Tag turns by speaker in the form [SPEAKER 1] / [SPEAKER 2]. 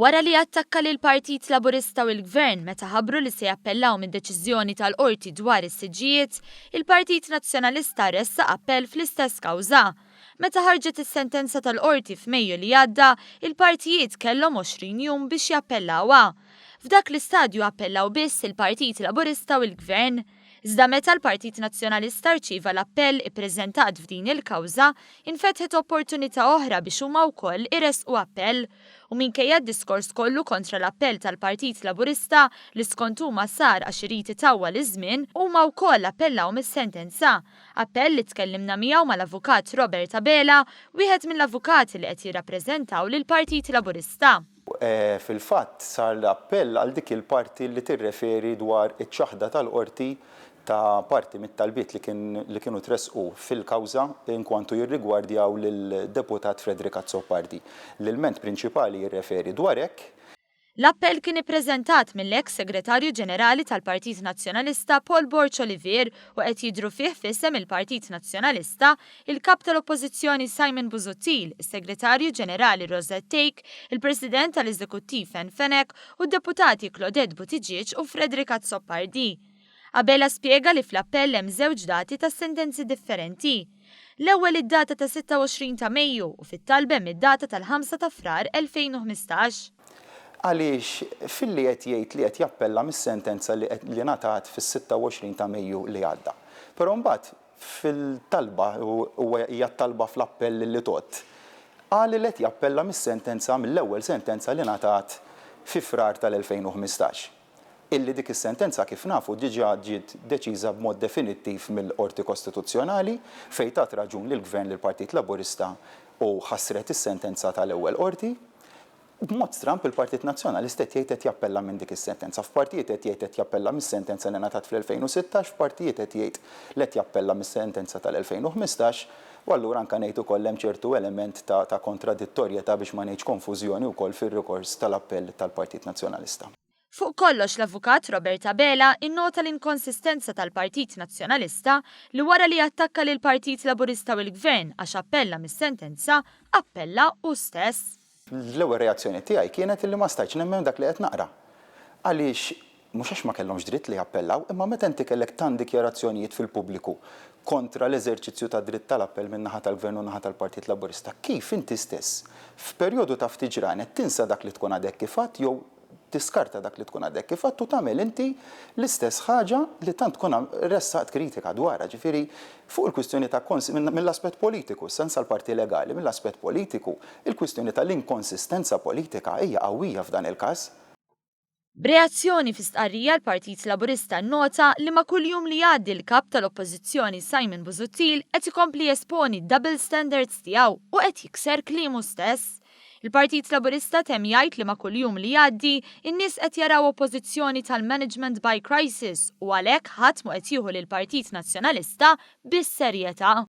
[SPEAKER 1] Wara li attakka lill-Partit Laburista u l-Gvern meta ħabbru li se jappellaw mid-deċiżjoni tal-Qorti dwar is-siġġijiet, il-Partit Nazzjonalista ressaq appell fl-istess kawża. Meta ħarġet is-sentenza tal-Qorti f'Mejju li għadda, il-partijiet kellhom 20 jum biex jappellawha. F'dak l-istadju appellaw biss il-Partit Laburista u l-Gvern. Iżda meta l-Partit Nazzjonalista rċieva l-appell ippreżentat f'din il-kawża, infetħet opportunità oħra biex huma wkoll iressqu appell. U minkejja d-diskors kollu kontra l-appell tal-Partit Laburista li skont huma sar għax irid itawwal iż-żmien, huma wkoll appellaw mis-sentenza. Appell li tkellimna miegħu mal-Avukat Robert Abela, wieħed mill-avukati li qed jirrappreżentaw lill-Partit Laburista.
[SPEAKER 2] Fil-fatt, sar l-appell għal dik il-parti li tirreferi dwar iċ-ċaħda tal-qorti ta' parti mit-talbiet li kien li kienu tressqu fil-kawża inkwantu jirrigwardjaw lid-Deputat Frederick Azzopardi. L-ilment prinċipali jirreferi dwar hekk.
[SPEAKER 1] L-appell kien ippreżentat mill-eks Segretarju Ġenerali tal-Partit Nazzjonalista Paul Borg Olivier u qed jidhru fih f'isem il-Partit Nazzjonalista, il-Kap tal-Oppożizzjoni Simon Busuttil, is-Segretarju Ġenerali Rosette Thake, il-President tal-Eżekuttiv Ann Fenech u d-Deputati Claudette Buttigieg u Frederick Azzopardi. Abela spjega li fl-appell hemm żewġ dati ta' sentenzi differenti. L-ewwel id-data ta' 26 ta' Mejju u fit-talba hemm id-data tal-5 ta' Frar 2015.
[SPEAKER 2] Għaliex filli qed jgħid li qed jappella mis-sentenza li li ngħatat fis-26 ta' Mejju li għadda. Però mbagħad fil-talba, u hija t-talba fl-appell li tgħodd, qal li qed jappella mis-sentenza, mill-ewwel sentenza li ngħatat fi Frar tal-2015. Illi dik is-sentenza kif nafu diġà ġiet deċiża b'mod definittiv mill-Qorti Kostituzzjonali fejn tat raġun lill-Gvern lill-Partit Laburista u ħassret is-sentenza tal-ewwel Qorti. B'mod stramb il-Partit Nazzjonalista qed jgħid qed jappella minn dik is-sentenza. F'partijiet qed jgħid qed jappella mis-sentenza li ngħatat fl-2016, f'partijiet qed jgħid li qed jappella mis-sentenza tal-2015, u allura anke ngħid ukoll hemm ċertu element ta' ta' kontradittorjetà biex ma ngħidx konfużjoni wkoll fir-rikors tal-appell tal-Partit Nazzjonalista.
[SPEAKER 1] Fuq kollox l-Avukat Robert Abela innota l-inkonsistenza tal-Partit Nazzjonalista li wara li attakka lill-Partit Laburista u l-Gvern għax appella mis-sentenza, appella hu stess.
[SPEAKER 2] L-ewwel reazzjoni tiegħi kienet illi ma stajtx nemmen dak li qed naqra. Għaliex mhux għax ma kellhomx dritt li jappellaw, imma meta inti kellek tant dikjarazzjonijiet fil-pubbliku kontra l-eżerċizzju tad-dritt tal-appell min-naħa tal-Gvern u n-naħa tal-Partit Laburista, kif inti stess f'perjodu ta' ftit ġranet tinsa dak li tkun għadek kif għedt jew tiskarta dak li tkun għadek kif għedt u tagħmel inti l-istess ħaġa li tant tkun ressaqt kritika dwarha. Ġifieri fuq il-kwistjoni ta' mill-aspett politiku, issa nsa l-parti legali, mill-aspett politiku, il-kwistjoni tal-inkonsistenza politika hija qawwija f'dan il-każ.
[SPEAKER 1] B'reazzjoni fi stqarrija l-Partit Laburista nnota li ma' kull jum li jgħaddi l-Kap tal-Oppożizzjoni Simon Busuttil qed ikompli jesponi d-double standards tiegħu u qed jikser kliemu stess. Il-Partit Laburista temm jgħid li ma' kull jum li jgħaddi, in-nies qed jaraw oppożizzjoni tal-management by crisis u għalhekk ħadd mhu qed jieħu lill-Partit Nazzjonalista bis-serjetà.